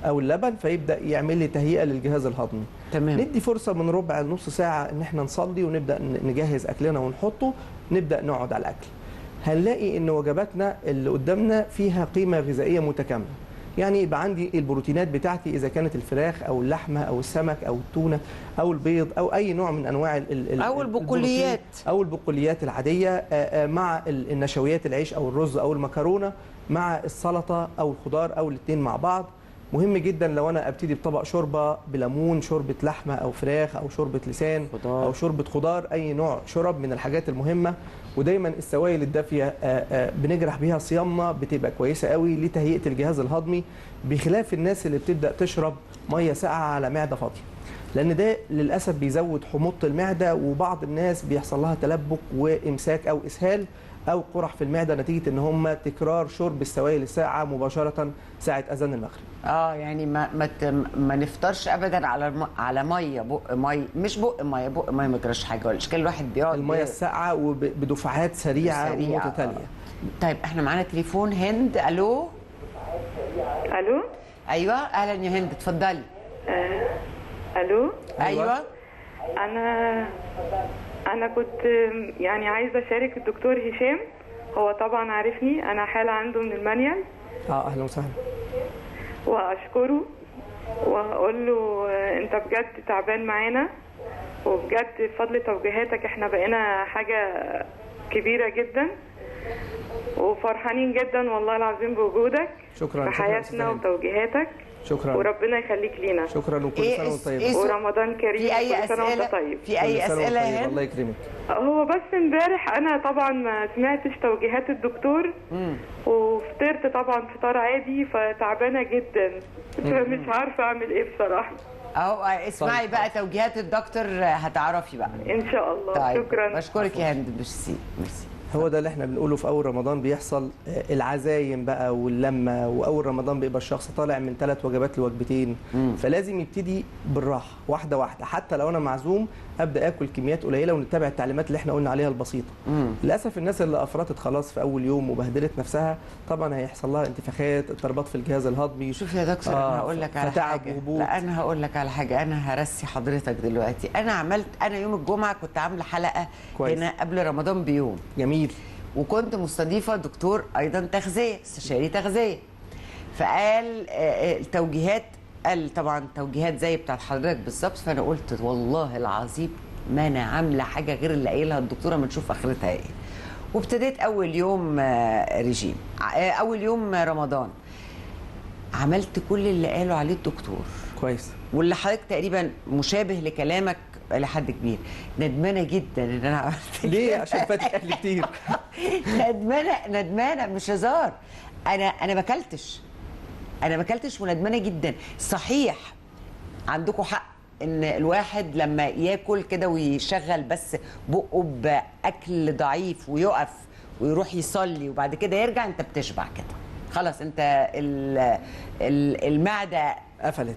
او اللبن، فيبدا يعمل لي تهيئة للجهاز الهضمي. تمام. ندي فرصة من ربع لنص ساعة ان احنا نصلي ونبدا نجهز اكلنا ونحطه، نبدا نقعد على الاكل. هنلاقي ان وجباتنا اللي قدامنا فيها قيمة غذائية متكاملة. يعني يبقى عندي البروتينات بتاعتي اذا كانت الفراخ او اللحمة او السمك او التونه او البيض او اي نوع من انواع او البقوليات او البقوليات العادية، مع النشويات العيش او الرز او المكرونه، مع السلطة او الخضار او الاثنين مع بعض. مهم جدا لو انا ابتدي بطبق شوربة بليمون، شوربة لحمه او فراخ او شوربة لسان خضار. او شوربة خضار، اي نوع شرب من الحاجات المهمة. ودايما السوائل الدافيه بنجرح بيها صيامنا، بتبقى كويسة قوي لتهيئه الجهاز الهضمي، بخلاف الناس اللي بتبدا تشرب مية ساقعه على معده فاضية، لان ده للاسف بيزود حموضه المعدة، وبعض الناس بيحصل لها تلبك وامساك او اسهال او قرح في المعدة نتيجة ان هم تكرار شرب السوائل الساقعه مباشرة ساعة اذان المغرب. يعني ما نفطرش ابدا على مية، بق مية، مش بق مية، بق مية ما يجراش حاجة، ولا اشكال الواحد بيقعد المية الساقعه وبدفعات سريعة ومتتاليه. طيب احنا معانا تليفون هند. الو. الو. ايوه اهلا يا هند، اتفضلي. الو. ايوه. انا انا كنت يعني عايزه اشارك الدكتور هشام، هو طبعا عارفني، انا حاله عنده من المانيال. اهلا وسهلا. واشكره واقول له انت بجد تعبان معانا، وبجد بفضل توجيهاتك احنا بقينا حاجة كبيرة جدا، وفرحانين جدا والله العظيم بوجودك. شكرا في حياتنا وتوجيهاتك. شكرا، وربنا يخليك لينا. شكرا، وكل سنة وانت طيب. ورمضان كريم. في اي اسئلة؟ طيب. في اي اسئلة يا هند؟ الله يكرمك. هو بس امبارح انا طبعا ما سمعتش توجيهات الدكتور، وفطرت طبعا فطار عادي، فتعبانه جدا، فمش عارفه اعمل ايه بصراحة. اهو اسمعي بقى توجيهات الدكتور هتعرفي بقى ان شاء الله. طيب. شكرا، بشكرك يا هند. ميرسي ميرسي. هو ده اللي احنا بنقوله في اول رمضان بيحصل، العزايم بقى واللمه، واول رمضان بيبقى الشخص طالع من 3 وجبات لوجبتين، فلازم يبتدي بالراحة واحدة واحدة. حتى لو انا معزوم ابدا اكل كميات قليله، ونتبع التعليمات اللي احنا قلنا عليها البسيطة. للاسف الناس اللي افرطت خلاص في اول يوم وبهدلت نفسها طبعا هيحصل لها انتفاخات، اضطرابات في الجهاز الهضمي. شوف يا دكتور، انا هقول لك على حاجة. لا انا هقول لك على حاجة، انا هرسي حضرتك دلوقتي. انا عملت، انا يوم الجمعة كنت عامله حلقة كويس. هنا قبل رمضان بيوم. جميل. وكنت مستضيفه دكتور ايضا تغذية، استشاري تغذية، فقال التوجيهات، قال طبعا توجيهات زي بتاعت حضرتك بالظبط. فانا قلت والله العظيم ما انا عامله حاجة غير اللي قايلها الدكتورة، ما نشوف اخرتها ايه. وابتديت اول يوم رجيم، اول يوم رمضان عملت كل اللي قالوا عليه الدكتور. كويس. واللي حضرتك تقريبا مشابه لكلامك لحد كبير. ندمانه جدا ان انا عملت ليه؟ عشان فاتك اكل كتير. ندمانه مش هزار، انا ما اكلتش، انا ما اكلتش وندمانه جدا. صحيح عندكم حق ان الواحد لما ياكل كده ويشغل بس بقه باكل ضعيف ويقف ويروح يصلي وبعد كده يرجع، انت بتشبع كده خلاص، انت المعدة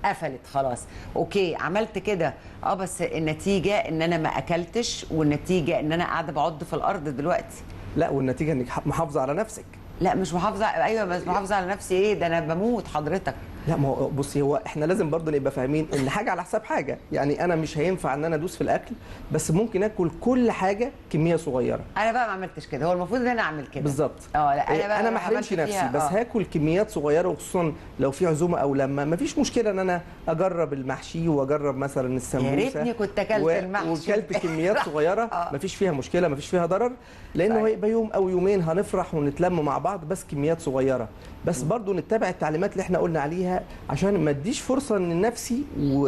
قفلت خلاص. okay عملت كده، بس النتيجة ان انا ما اكلتش، والنتيجة ان انا قاعدة بعض في الارض دلوقتي. لا، والنتيجة انك محافظة على نفسك. لا مش محافظة، ايوه بس محافظة على نفسي ايه ده، انا بموت حضرتك. لا ما هو بصي، هو احنا لازم برضه نبقى فاهمين ان حاجة على حساب حاجة، يعني انا مش هينفع ان انا ادوس في الاكل، بس ممكن اكل كل حاجة كمية صغيرة. انا بقى ما عملتش كده، هو المفروض ان انا اعمل كده بالظبط. لا انا بقى انا ما احرمش نفسي، بس هاكل كميات صغيرة، وخصوصا لو في عزومة او لما، ما فيش مشكلة ان انا اجرب المحشي واجرب مثلا السمبوسه. يا ريتني كنت اكلت المحشي وكلت كميات صغيرة، ما فيش فيها مشكلة، ما فيش فيها ضرر، لانه هيبقى يوم او يومين هنفرح ونتلم مع بعض، بس كميات صغيرة. بس برضو نتبع التعليمات اللي احنا قلنا عليها عشان ما اديش فرصة لنفسي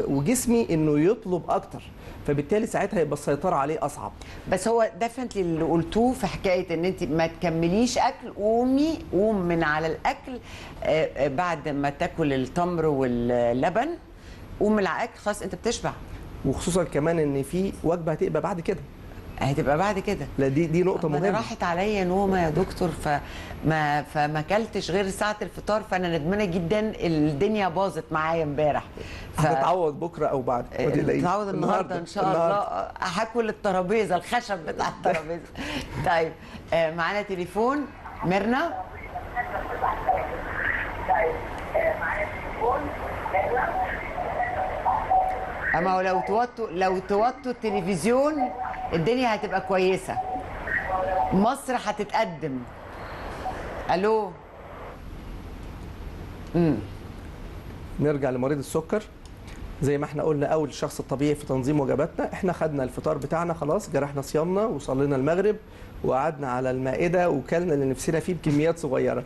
وجسمي انه يطلب اكتر، فبالتالي ساعتها يبقى السيطرة عليه اصعب. بس هو definitely اللي قلتوه في حكاية ان انت ما تكمليش اكل، قومي قوم من على الاكل بعد ما تاكل التمر واللبن، قوم من على الاكل خلاص انت بتشبع. وخصوصا كمان ان في وجبة هتبقى بعد كده، هتبقى بعد كده. لا دي نقطة مهمة. أنا راحت عليا نومة يا دكتور، فما اكلتش غير ساعة الفطار، فأنا ندمانة جدا، الدنيا باظت معايا امبارح. هتتعوض بكرة أو بعد، ما تقلقيش. هتتعوض النهارده إن شاء الله، هاكل الترابيزة، الخشب بتاع الترابيزة. طيب معانا تليفون ميرنا. أما هو لو توطوا التلفزيون الدنيا هتبقى كويسة، مصر هتتقدم. ألو. نرجع لمريض السكر. زي ما احنا قلنا اول الشخص الطبيعي في تنظيم وجباتنا، احنا خدنا الفطار بتاعنا خلاص، جرحنا صيامنا وصلينا المغرب وقعدنا على المائدة وكلنا اللي نفسنا فيه بكميات صغيرة.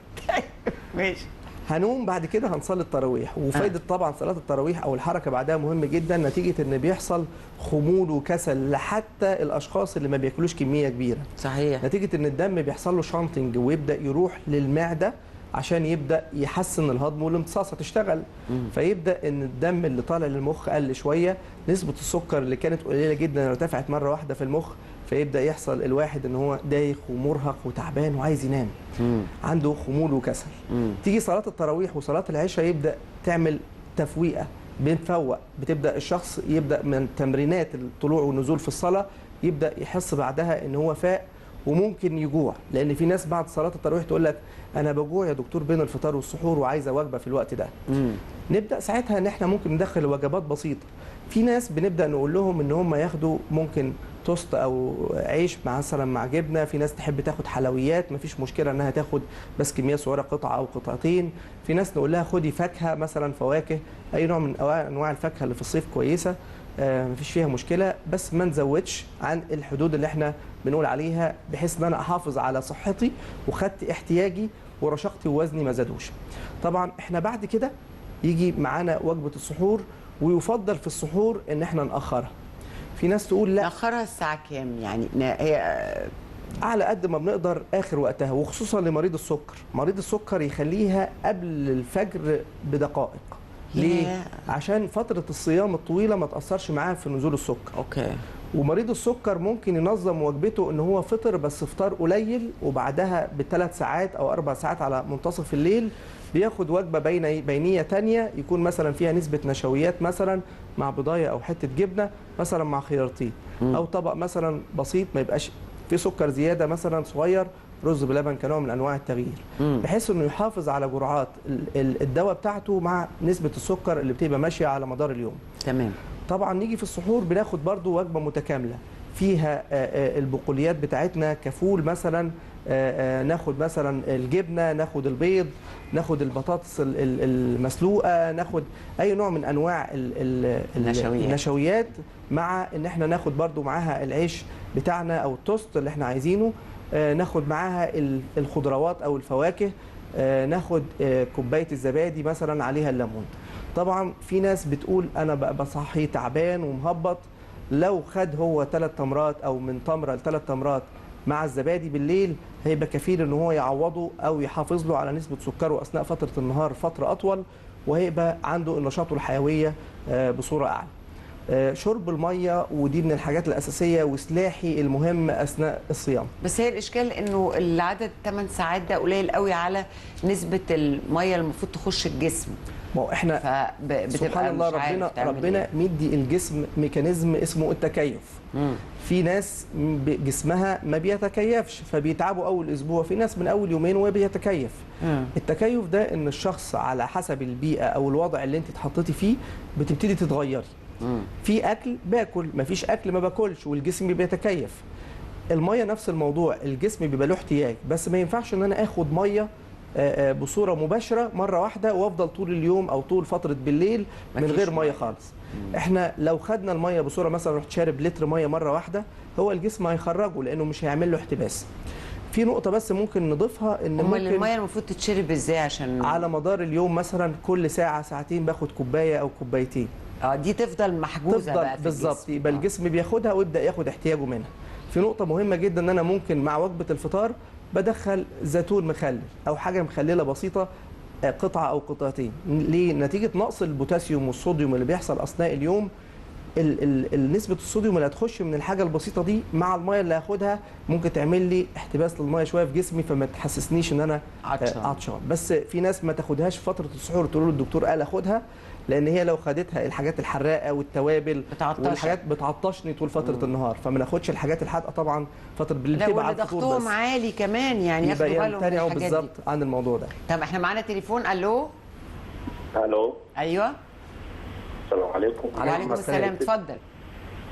ماشي. هنقوم بعد كده هنصلي التراويح، وفايده طبعا صلاة التراويح او الحركة بعدها مهم جدا، نتيجة ان بيحصل خمول وكسل لحتى الاشخاص اللي ما بياكلوش كمية كبيرة. صحيح. نتيجة ان الدم بيحصل له shunting ويبدا يروح للمعدة عشان يبدا يحسن الهضم والامتصاص هتشتغل. فيبدا ان الدم اللي طالع للمخ قل شوية، نسبه السكر اللي كانت قليله جدا ارتفعت مرة واحدة في المخ، فيبدا يحصل الواحد ان هو دايخ ومرهق وتعبان وعايز ينام. عنده خمول وكسل. تيجي صلاة التراويح وصلاة العشاء يبدا تعمل تفويقه، بنفوق، بتبدا الشخص يبدا من تمرينات الطلوع والنزول في الصلاة يبدا يحس بعدها ان هو فاق وممكن يجوع، لان في ناس بعد صلاة التراويح تقول لك انا بجوع يا دكتور بين الفطار والسحور وعايزه وجبة في الوقت ده. نبدا ساعتها ان احنا ممكن ندخل وجبات بسيطة. في ناس بنبدا نقول لهم ان هم ياخدوا ممكن توست او عيش مثلا مع جبنه، في ناس تحب تاخد حلويات مفيش مشكلة انها تاخد بس كمية صغيرة قطعه او قطعتين، في ناس نقول لها خدي فاكهة مثلا، فواكه، اي نوع من انواع الفاكهة اللي في الصيف كويسة، مفيش فيها مشكلة، بس ما نزودش عن الحدود اللي احنا بنقول عليها، بحيث ان انا احافظ على صحتي وخدت احتياجي ورشاقتي ووزني ما زادوش. طبعا احنا بعد كده يجي معانا وجبة السحور، ويفضل في السحور ان احنا ناخرها. في ناس تقول لا، ناخرها الساعة كام يعني؟ هي على قد ما بنقدر اخر وقتها، وخصوصا لمريض السكر. مريض السكر يخليها قبل الفجر بدقائق. ليه؟ عشان فترة الصيام الطويلة ما تأثرش معاه في نزول السكر. okay. ومريض السكر ممكن ينظم وجبته ان هو فطر بس فطار قليل، وبعدها ب3 ساعات او 4 ساعات على منتصف الليل بياخد وجبة بينية تانية، يكون مثلا فيها نسبة نشويات مثلا مع بضاية او حتة جبنة مثلا مع خيارتين، او طبق مثلا بسيط ما يبقاش فيه سكر زيادة مثلا صغير، رز بلبن كنوع من انواع التغيير، بحيث انه يحافظ على جرعات الدواء بتاعته مع نسبه السكر اللي بتبقى ماشية على مدار اليوم. تمام. طبعا نيجي في السحور بناخد برضو وجبة متكاملة فيها البقوليات بتاعتنا كفول مثلا، ناخد مثلا الجبنة، ناخد البيض، ناخد البطاطس المسلوقه، ناخد اي نوع من انواع النشويات، مع ان احنا ناخد برضو معاها العيش بتاعنا او التوست اللي احنا عايزينه، ناخد معاها الخضروات او الفواكه، ناخد كوباية الزبادي مثلا عليها الليمون. طبعا في ناس بتقول انا بقى صحي تعبان ومهبط، لو خد هو 3 تمرات او من تمره ل3 تمرات مع الزبادي بالليل هيبقى كفيل ان هو يعوضه او يحافظ له على نسبه سكره اثناء فترة النهار فترة اطول، وهيبقى عنده النشاط والحيوية بصورة اعلى. شرب المية ودي من الحاجات الاساسية وسلاحي المهم اثناء الصيام. بس هي الاشكال انه العدد 8 ساعات ده قليل قوي على نسبه المية المفروض تخش الجسم. ما هو احنا سبحان الله ربنا مدي الجسم mechanism اسمه التكيف. في ناس جسمها ما بيتكيفش فبيتعبوا اول اسبوع، في ناس من اول يومين وبيتكيف. التكيف ده ان الشخص على حسب البيئة او الوضع اللي انت اتحطيتي فيه بتبتدي تتغيري. في اكل باكل، مفيش اكل ما باكلش، والجسم بيتكيف. المية نفس الموضوع، الجسم بيبقى له احتياج، بس ما ينفعش ان انا اخد مية بصورة مباشرة مرة واحدة وافضل طول اليوم او طول فترة بالليل من غير مية خالص. احنا لو خدنا المية بصورة مثلا رحت شارب لتر مية مرة واحدة، هو الجسم هيخرجه لانه مش هيعمل له احتباس. في نقطة بس ممكن نضيفها، ان ممكن المية المفروض تتشرب ازاي؟ عشان على مدار اليوم مثلا كل ساعة ساعتين باخد كوباية او كوبايتين. دي تفضل محجوزة بقى في بالظبط، يبقى الجسم بياخدها ويبدا ياخد احتياجه منها. في نقطة مهمة جدا ان انا ممكن مع وجبة الفطار بدخل زيتون مخلل او حاجة مخلله بسيطة، قطعه او قطعتين. ليه؟ نتيجة نقص البوتاسيوم والصوديوم اللي بيحصل اثناء اليوم، نسبه الصوديوم اللي هتخش من الحاجة البسيطة دي مع المية اللي هاخدها ممكن تعمل لي احتباس للمية شوية في جسمي، فما تحسسنيش ان انا عطشان. بس في ناس ما تاخدهاش في فترة السحور، تقول له الدكتور قال اخدها، لان هي لو خدتها الحاجات الحراقه والتوابل والحاجات بتعطشني طول فترة النهار، فما ناخدش الحاجات الحادقه طبعا فترة بالليل، تبقى على الفطور بس. ضغطهم عالي كمان يعني، ياخدوا بالهم من الحاجات دي بالظبط عن الموضوع ده. طب احنا معانا تليفون. الو. الو. ايوه. السلام عليكم. وعليكم السلام، اتفضل.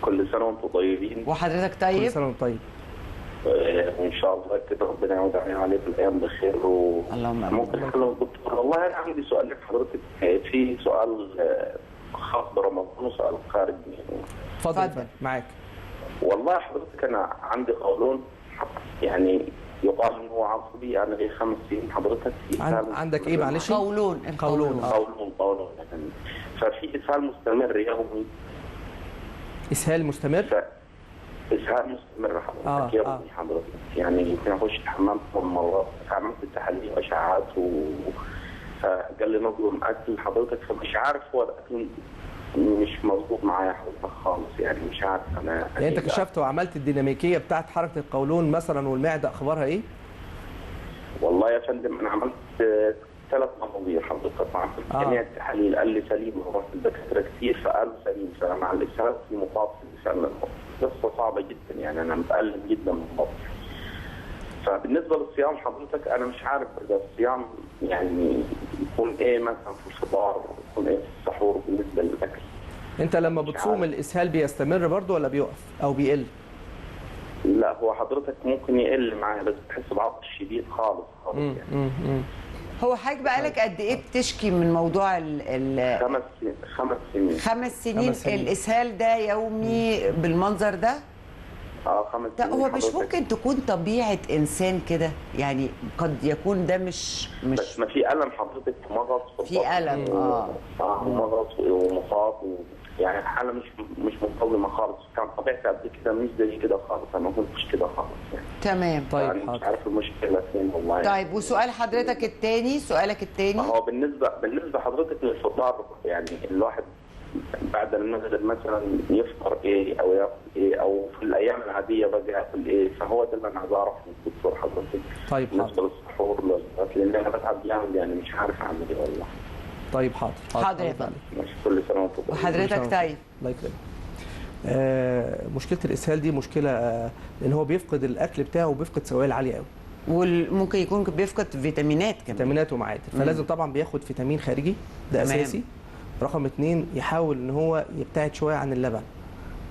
كل سنة وانتم طيبين. وحضرتك طيب. كل سنة وانتم طيب. وان شاء الله كده ربنا يعود علينا وعليك الايام بخير. اللهم امين. ممكن اتكلم دكتور؟ والله انا عندي سؤال لحضرتك، في سؤال خاص برمضان وسؤال خارج. اتفضل معاك. والله حضرتك انا عندي قولون يعني يقال ان هو عصبي. انا لي 5 سنين حضرتك. عندك ايه معلش؟ قولون. قولون قولون. ففي اسهال مستمر يومي. اسهال مستمر؟ اسهال مستمر حضرتك يومي حضرتك، يعني يمكن اخش الحمام 8 مرات. عملت تحاليل واشعاعات وقال لي نظم اكل حضرتك، فمش عارف هو الاكل مش مظبوط معايا حضرتك خالص، يعني مش عارف انا. يعني انت كشفت وعملت الديناميكيه بتاعت حركة القولون مثلا والمعده اخبارها ايه؟ والله يا فندم انا عملت 3 مناظير حضرتك، عملت جميع التحاليل، قال لي سليم، ورحت للدكاتره كتير فقالوا سليم. فمع الاسهال في مخاط في الاسهال، قصة صعبة جدا يعني، انا متالم جدا من البطن. فبالنسبه للصيام حضرتك انا مش عارف اذا الصيام يعني يكون ايه مثلا في الفطار، يكون ايه في السحور بالنسبة للاكل. انت لما بتصوم الاسهال بيستمر برضه ولا بيقف او بيقل؟ هو حضرتك ممكن يقل معايا، بس بحس بعطش شديد خالص خالص يعني. هو حضرتك بقالك قد ايه بتشكي من موضوع ال 5 سنين. 5 سنين. الاسهال ده يومي بالمنظر ده؟ 5 سنين. هو مش ممكن تكون طبيعة انسان كده يعني؟ قد يكون ده مش بس ما في الم حضرتك، في مغص، في الم ومغص ومخاط يعني الحالة مش منتظمة خالص. كان طبيعتي قبل كده مش زي كده خالص، انا ما كنتش كده خالص يعني. تمام. طيب يعني مش عارف المشكلة فين والله. طيب وسؤال حضرتك الثاني، سؤالك الثاني هو بالنسبة حضرتك للفطار، يعني الواحد بعد المغرب مثلا يفطر ايه او ياكل ايه، او في الايام العادية بقى ياكل ايه؟ فهو ده اللي انا عايز اعرفه من الدكتور حضرتك. طيب بالنسبة للسحور، لان انا بتعب جامد يعني، مش عارف اعمل ايه والله. طيب حاضر حاضر يا فندم. ماشي، كل سنة وانت طيب. وحضرتك طيب. الله يكرمك. مشكلة الاسهال دي مشكلة، لان هو بيفقد الاكل بتاعه وبيفقد سوائل عالية قوي، وممكن يكون بيفقد فيتامينات كمان، فيتامينات ومعادن، فلازم طبعا بياخد فيتامين خارجي ده اساسي. رقم 2 يحاول ان هو يبتعد شوية عن اللبن،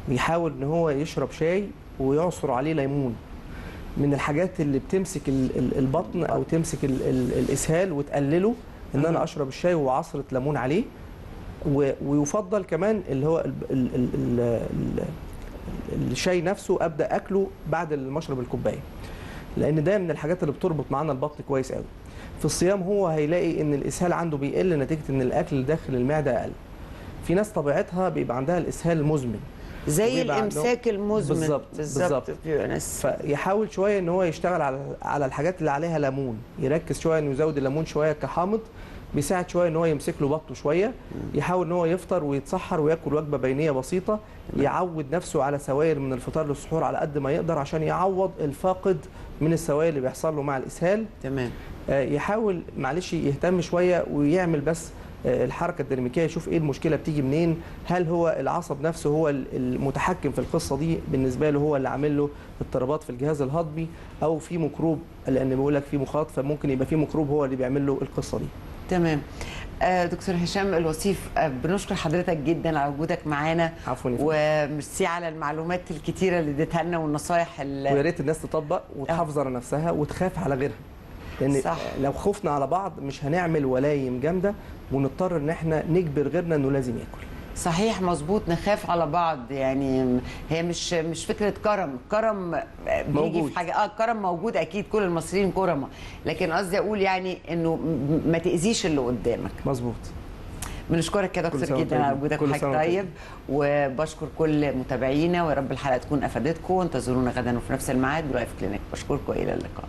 ويحاول ان هو يشرب شاي ويعصر عليه ليمون. من الحاجات اللي بتمسك البطن او تمسك الاسهال وتقلله ان انا اشرب الشاي وعصره ليمون عليه. ويفضل كمان اللي هو الشاي نفسه ابدا اكله بعد المشرب الكوباية، لان ده من الحاجات اللي بتربط معانا البطن كويس قوي. في الصيام هو هيلاقي ان الاسهال عنده بيقل نتيجة ان الاكل داخل المعدة اقل. في ناس طبيعتها بيبقى عندها الاسهال المزمن زي الامساك المزمن. بالظبط بالظبط. فيحاول شوية ان هو يشتغل على الحاجات اللي عليها ليمون، يركز شوية انه يزود الليمون شوية كحامض، بيساعد شوية ان هو يمسك له بطنه شوية. يحاول ان هو يفطر ويتسحر وياكل وجبة بينيه بسيطة، يعود نفسه على سوائل من الفطار للسحور على قد ما يقدر عشان يعوض الفاقد من السوائل اللي بيحصل له مع الاسهال. تمام. يحاول معلش يهتم شوية ويعمل بس الحركة الديناميكيه، يشوف ايه المشكلة بتيجي منين، هل هو العصب نفسه هو المتحكم في القصة دي بالنسبة له، هو اللي عامل له اضطرابات في الجهاز الهضمي، او في ميكروب، لان بيقول لك في مخاط، فممكن يبقى في ميكروب هو اللي بيعمل له القصة دي. تمام. دكتور هشام الوصيف، بنشكر حضرتك جدا على وجودك معانا. عفوا، وميرسي على المعلومات الكتيرة اللي اديتها لنا والنصايح. ويا ريت الناس تطبق وتحافظ على نفسها وتخاف على غيرها، لان صح. لو خفنا على بعض مش هنعمل ولايم جامدة ونضطر ان احنا نجبر غيرنا انه لازم ياكل. صحيح، مظبوط، نخاف على بعض. يعني هي مش فكرة كرم، كرم بيجي في حاجة، كرم موجود اكيد، كل المصريين كرمه، لكن قصدي اقول يعني انه ما تاذيش اللي قدامك. مظبوط. بنشكرك يا دكتور جدا على وجودك وحضرتك طيب، وبشكر كل متابعينا، ويا رب الحلقة تكون افادتكم، وانتظرونا غدا وفي نفس الميعاد ب Life Clinic. بشكركم، الى اللقاء.